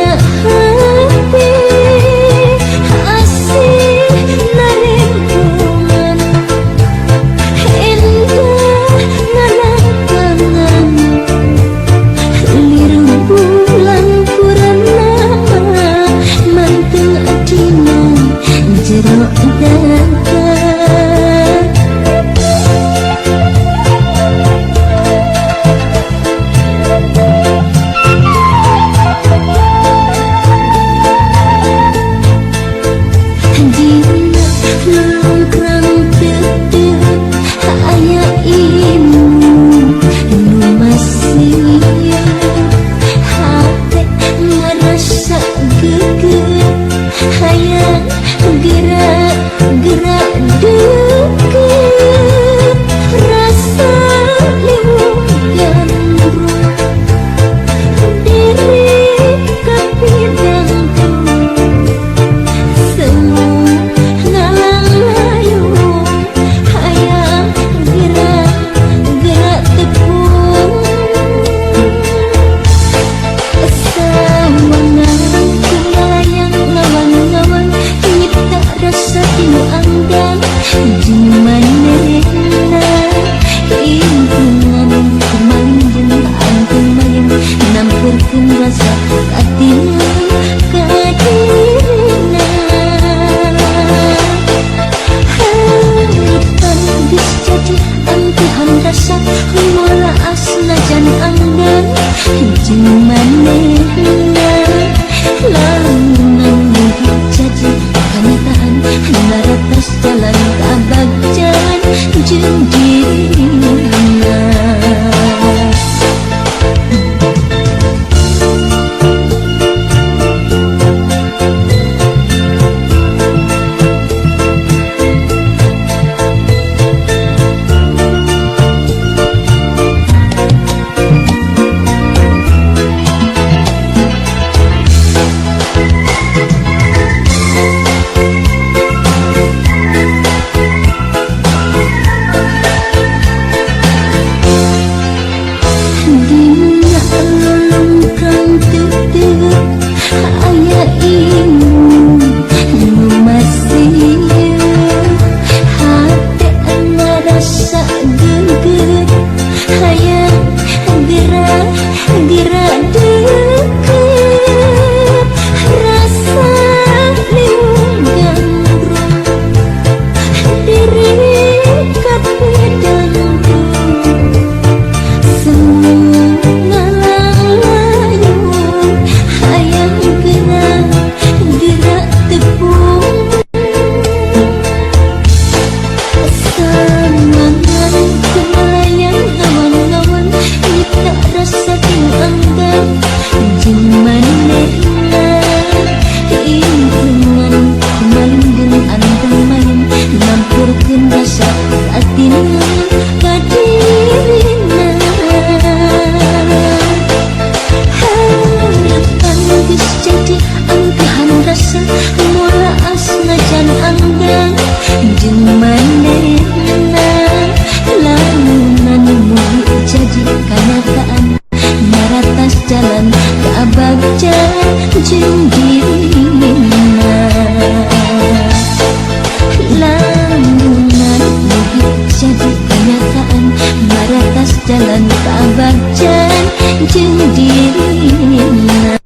Dina hati asih narembungan endah ngalangkangan lir bulan purnama manteng dina jero dada. Dina longkrang tetep aya imu nu masih hate ngarasa geget hayang gerak gerak deket rasa liwung gandrung diri kapidangku semu ngalang layung hayang gerak gerak tepung sawangan kumalayang ngawang-ngawang nyipta rasa tinu anggang jeung manehna impungan kumaling jeung anteng mayang namperkeun rasa katina ka dirina. Harapan geus jadi antihan rasa moal asnajan anggang jeung manehna lamunan mugi jadi kanyataan naratas jalan kabagjan jeung dirina. Dina lolongkrang tetep aya imu nu masih hate ngarasa geget hayang gerak gerak deket rasa liwung gandrung diri kapidangku semu ngalang layung hayang gerak gerak tepung sawangan kumalayang ngawang-ngawang nyipta rasa tinu anggang jeung manehna impungan kumaling jeung anteng mayang nampurkeun rasa katina ka dirina. Harapan geus jadi angkahan rasa moal asnajan anggang jeung manehna lamunan mugi jadi kanyataan naratas jalan kabagjan jeung dirina. Lamunan mugi jadi kenyataan maratas jalan kabagjan jeung dirina.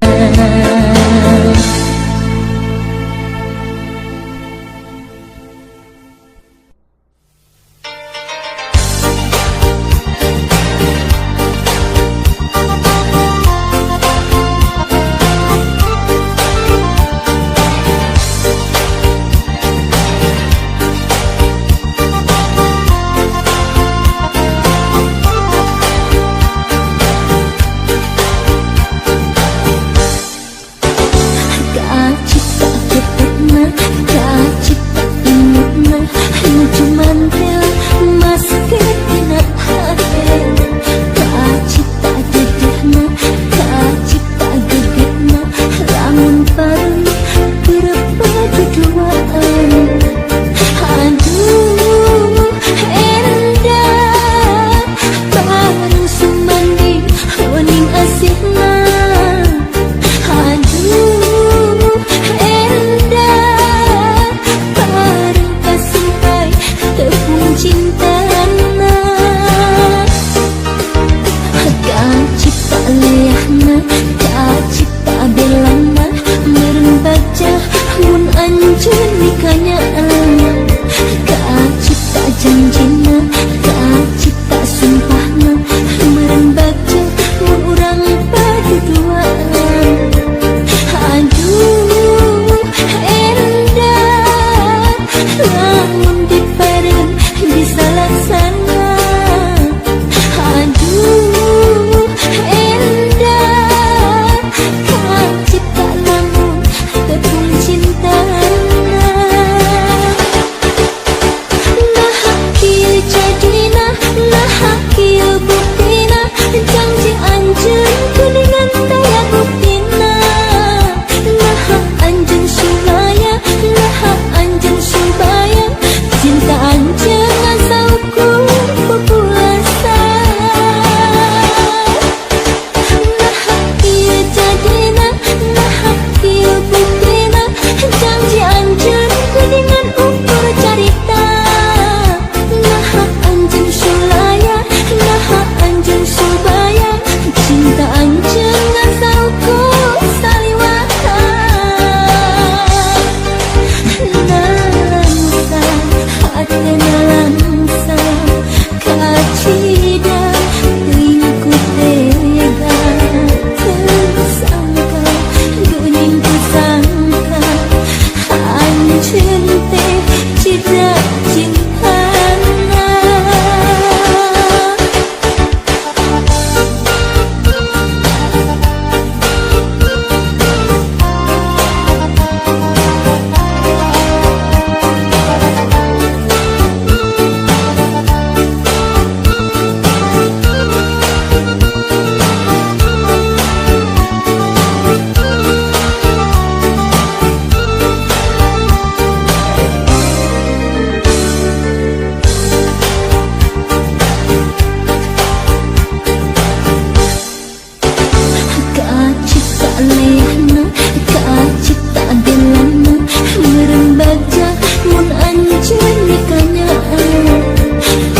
Kacipta gelana meureun bagja mun anjeun nikanyaan.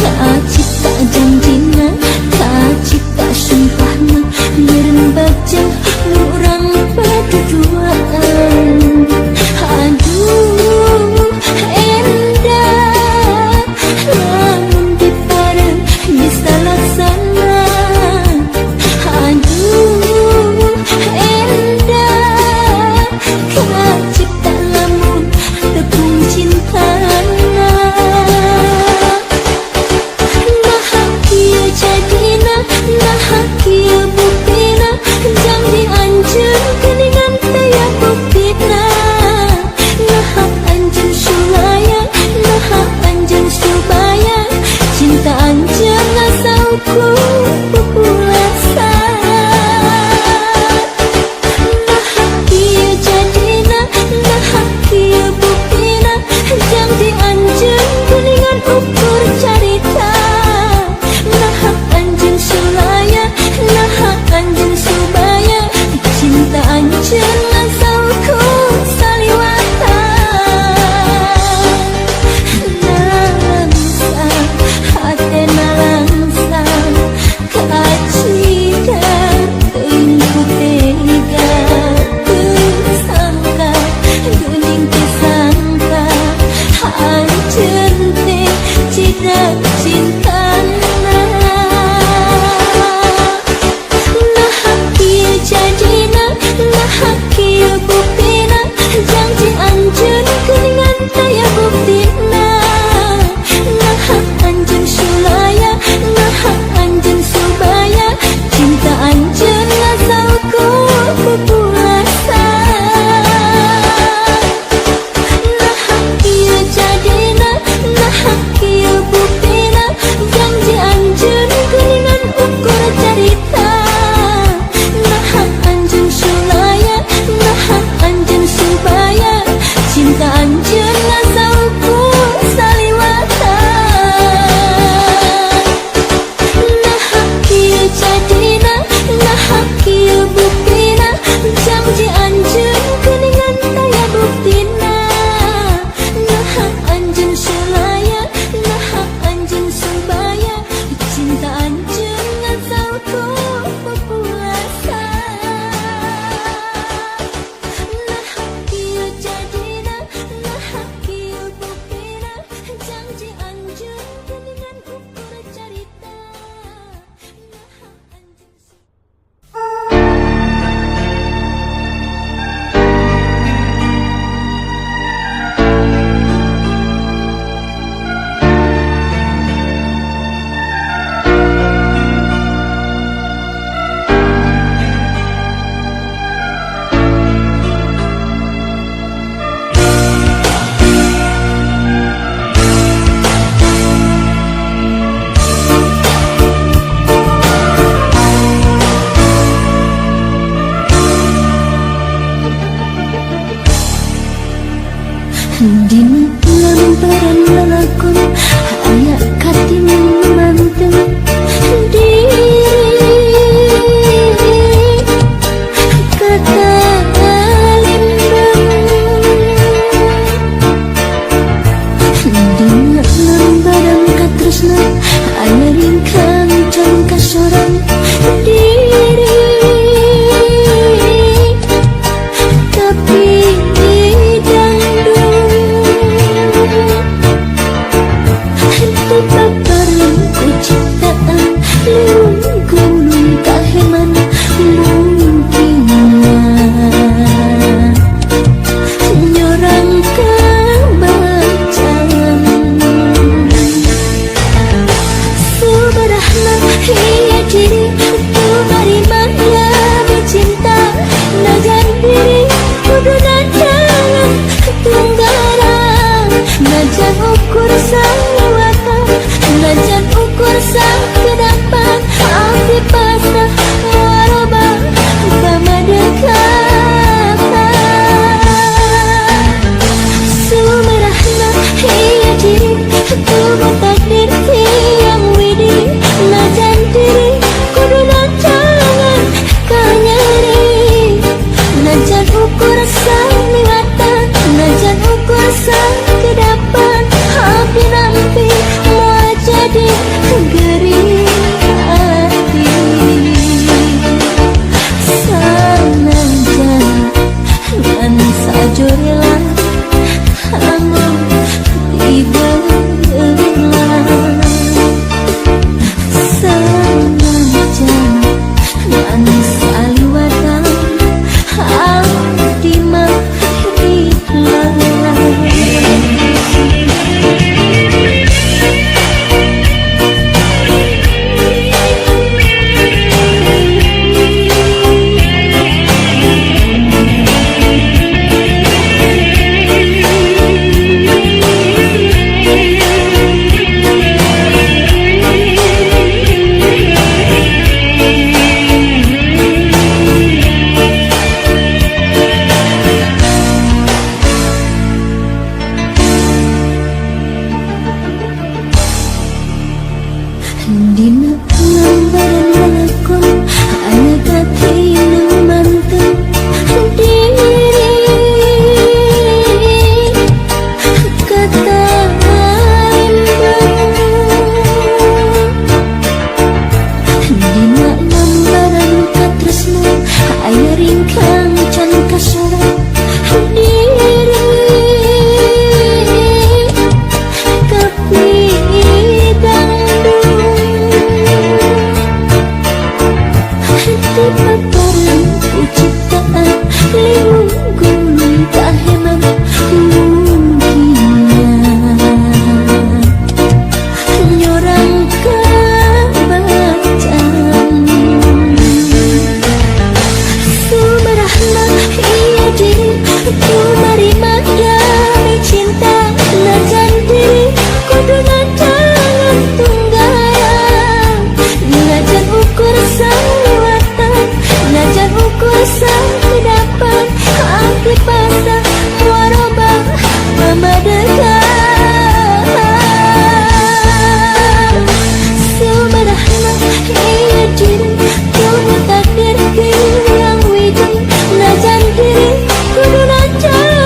Kacipta janjina, kacipta sumpahna, meureun bagja mun urang baduduaan. Aduh endah lamun dipareng bisa laksana. Aduh endah kacipta lamun tepung cintana. Naha kieu jadina, naha kieu buktina, janji anjeun geuningan teu buktina. Naha anjeun sulaya, naha anjeun subaya, cinta anjeun ngasauku pupulasan. Naha kieu jadina, naha kieu buktina, janji anjeun geuningan ukur carita. Naha anjeun sulaya, naha anjeun subaya, cinta anjeun ngasauku saliwatan. Nalangsa hate nalangsa, kacida teuing ku tega. Teu sangka geuning teu sangka, anjeun teh cida cintana. Naha kieu jadina, naha kieu buktina, janji anjeun geuningan taya buktina. Naha anjeun sulaya, naha anjeun subaya, cinta anjeun ngasauku pupulasan. Naha kieu jadina, naha kieu buktina, janji anjeun geuningan ukur carita. Naha anjeun sulaya, naha anjeun subaya, cinta anjeun ngasauku saliwatan. Naha kieu jadina, naha kieu buktina, janji anjeun geuningan taya buktina. Naha anjeun sulaya, naha anjeun subaya, cinta anjeun ngasauku pupulasan. Naha kieu jadina, naha kieu buktina, janji anjeun geuningan ukur carita. Naha anjeun. Dina lambaran lalakon aya katineng manteng diri kata limbang. Dina lambaran katresna aya ringkang can kasorang diri tapi dangdung. Liwung gunung kaheman mungkinnya nyorang kabacan. Sumarahna iya diri ku narima demi cinta, najan diri kudu nadangan tunggalan, najan ukur saliwatan, najan ukur sakedapan, aki pasah warobah pamadegan. Sumarahna iya diri ku takdir yang wiji, najan diri kudu najan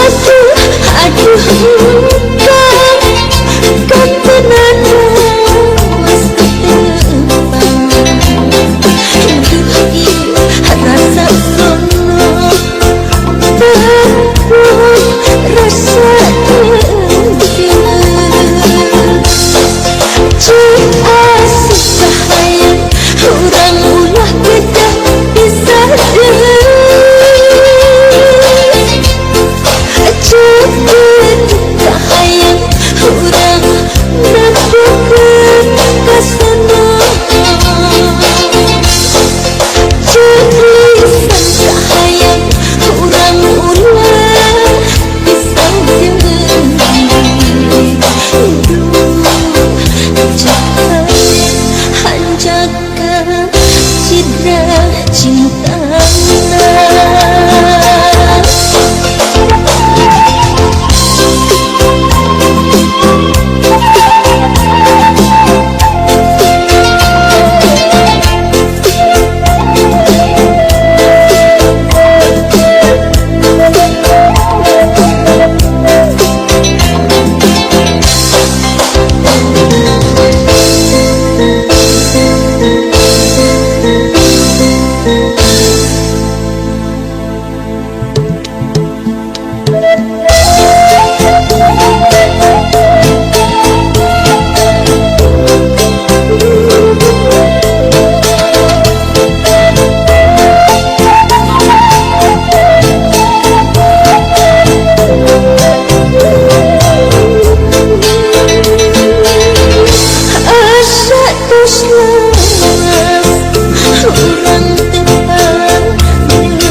Aduh aduh engkang katenana wis ketepang. Duh ieu rasa sono tepung rasa teu. Cek asup kahayang urang ulah kedah pisah deui. Cek kahayang urang nempokeun kasono. Cek lisan kahayang urang ulah pisah deui. Duh cek hanjaka cidra cintana. Asa tos lawas urang teu deui.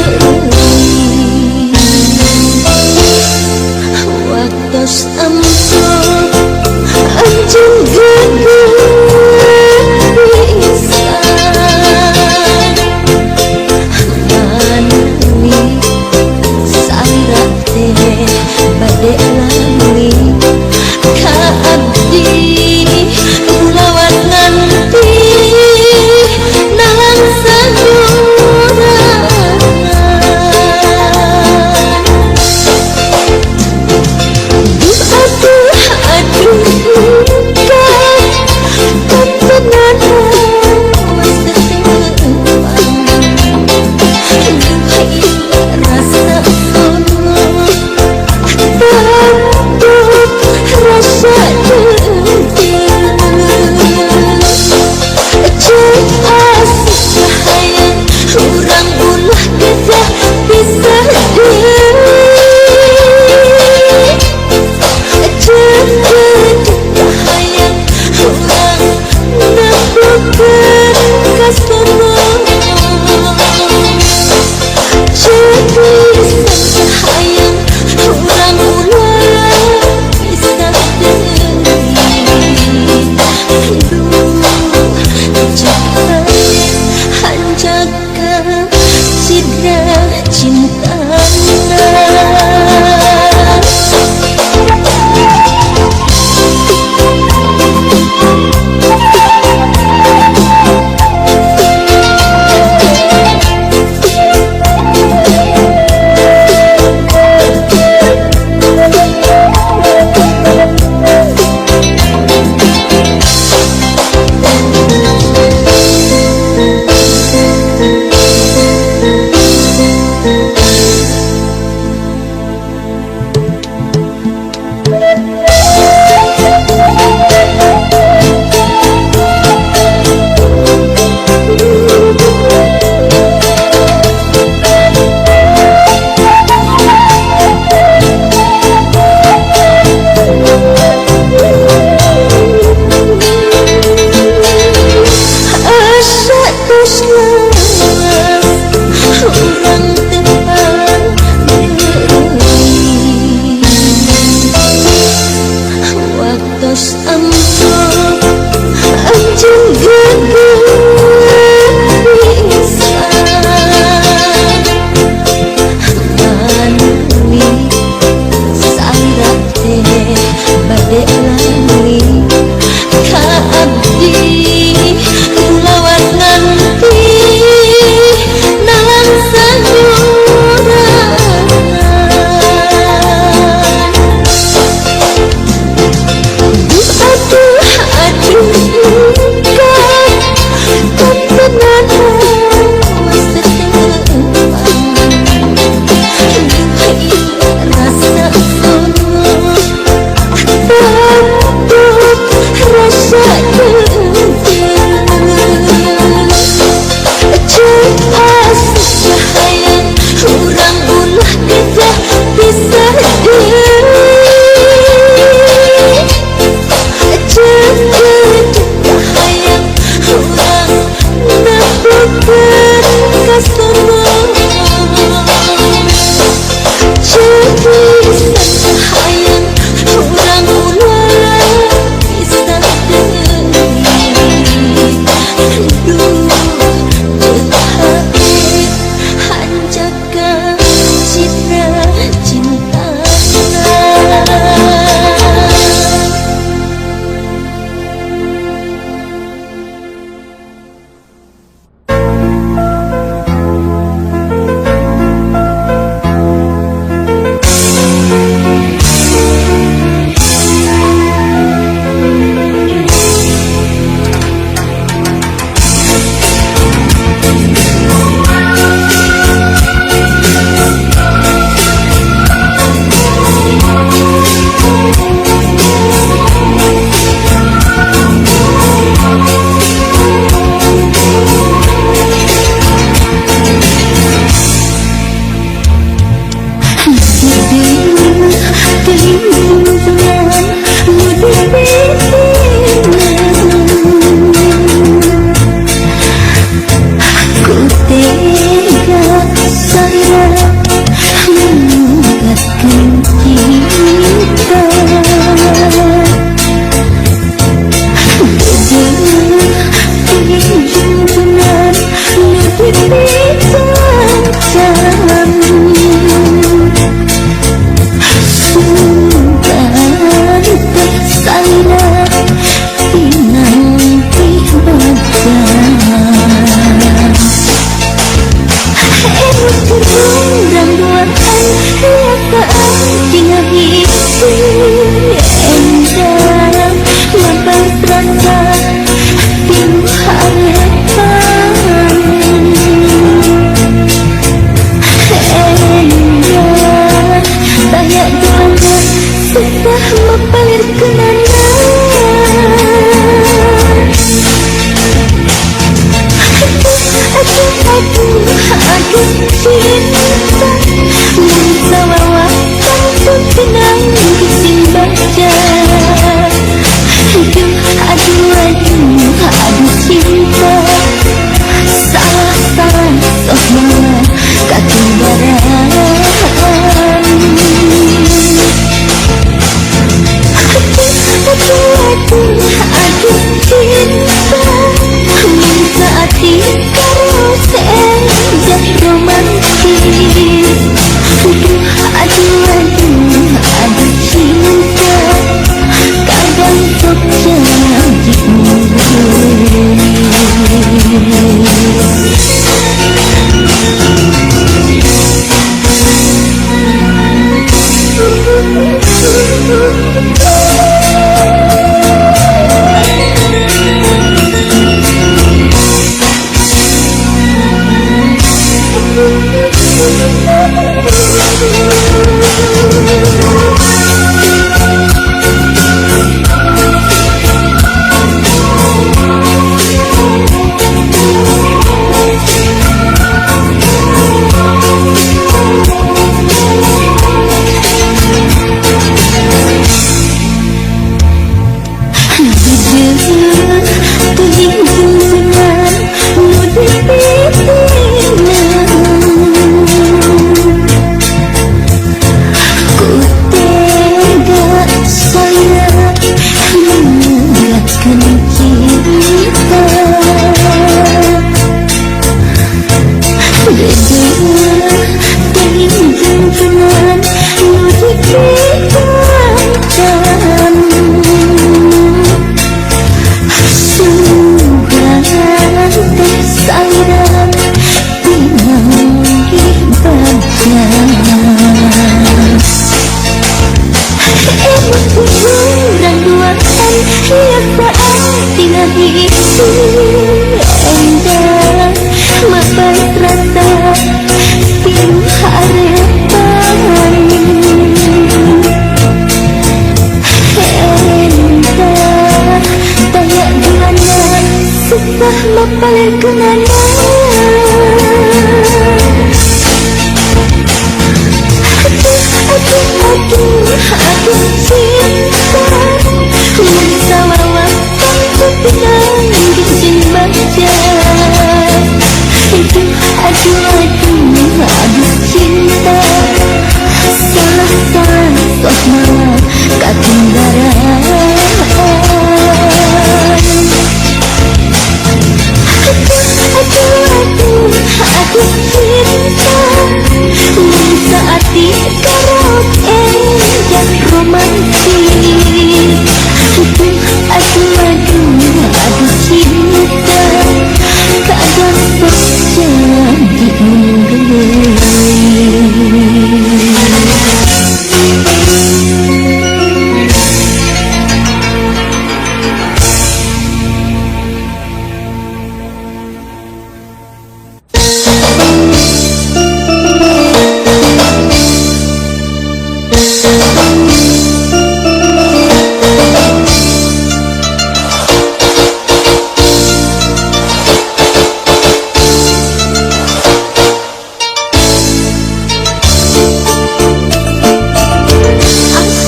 Asa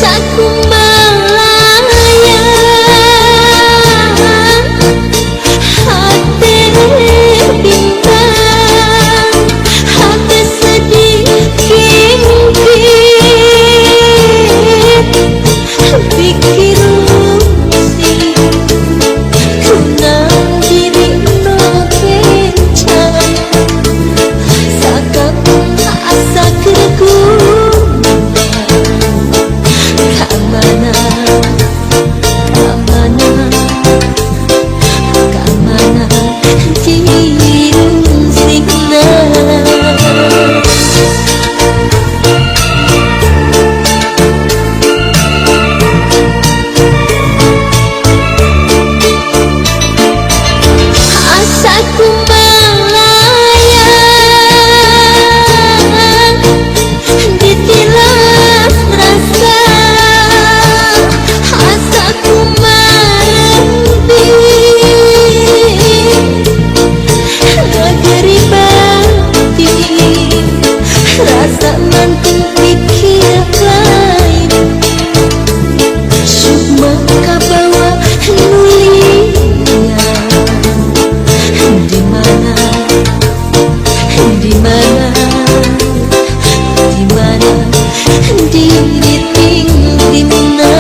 Ditingtimna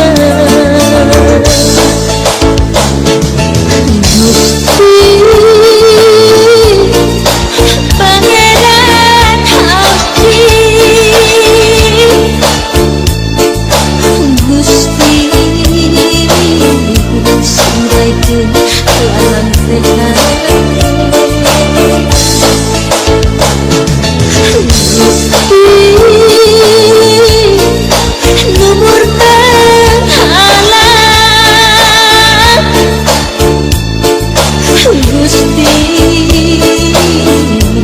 Gusti Pangeran abdi Gusti singgaikeun lalang sehat Gusti numur penghalang Gusti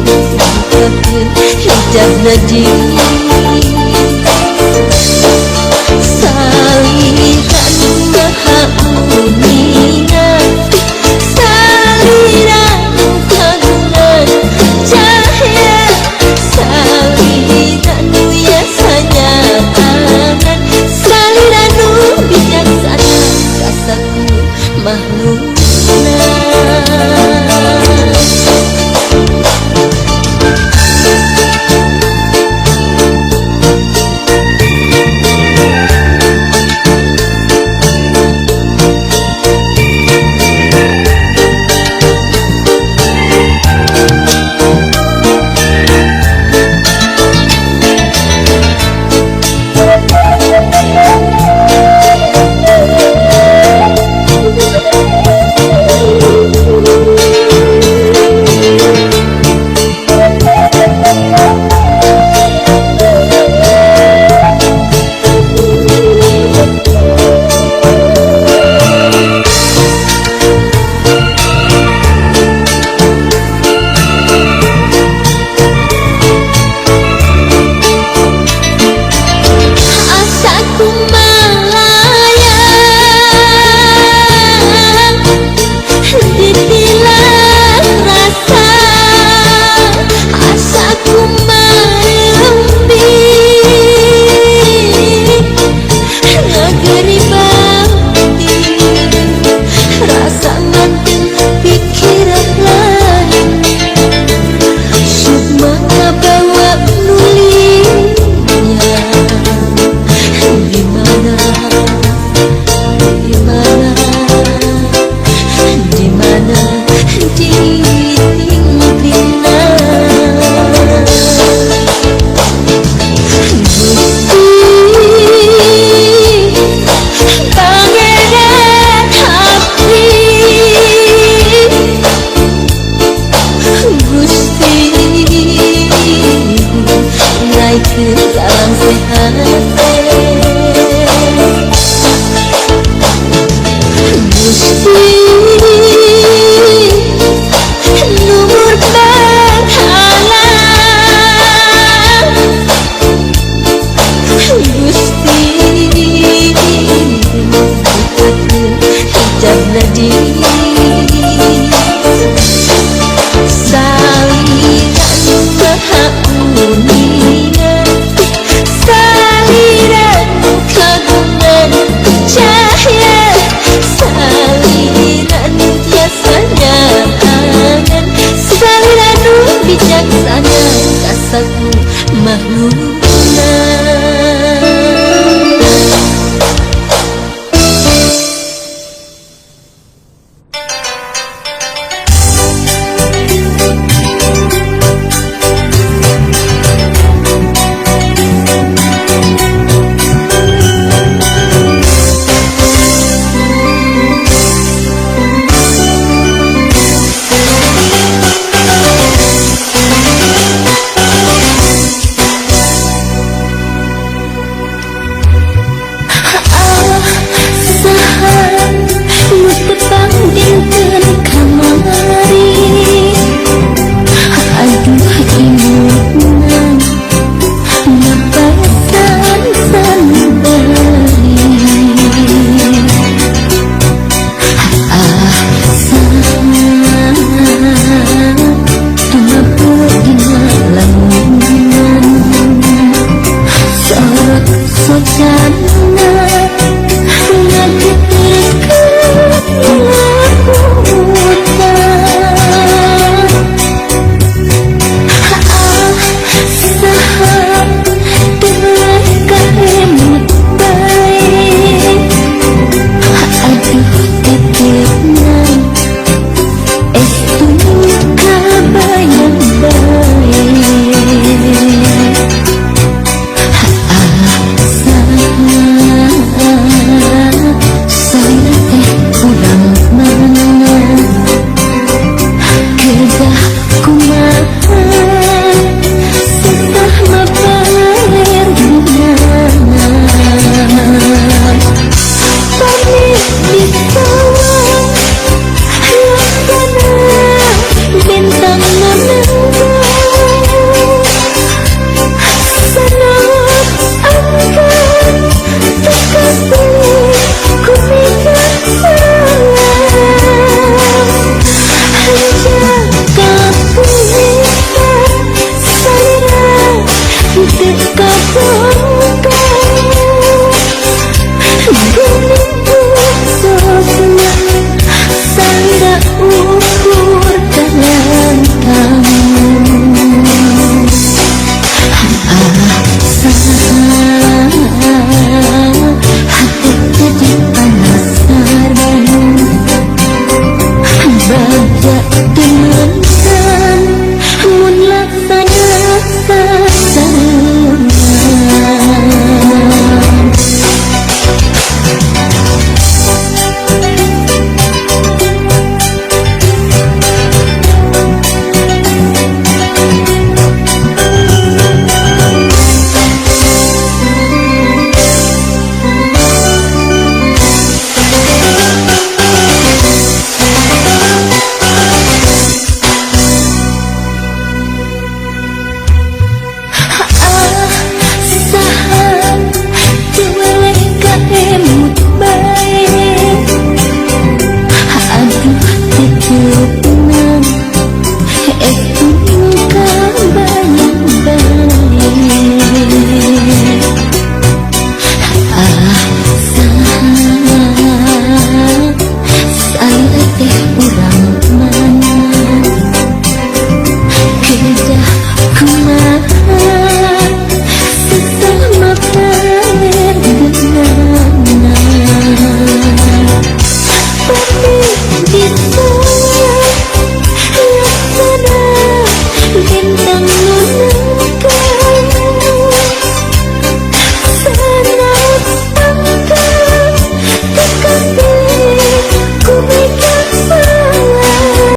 bukakeun hijabna diri Saliran maha uninga Saliran kagungan cahya Saliran nu yasanya angan Saliran nu bijaksana kasaku makhlukna. Asaku melayang ditilang rasa, asaku merembi negeri batin, rasa nganten pikiran lain, sukma ngabawa nulinya. Di mana, di mana, di mana ditinggalina Gusti Pangeran abdi Gusti ngaikeun salam sehat Gusti numur penghalang Gusti bukakeun hijabna diri Saliran maha uninga Saliran kagungan cahya Saliran biasanya angan Saliran nu bijaksana kasaku makhlukna. Saha Teu bisa.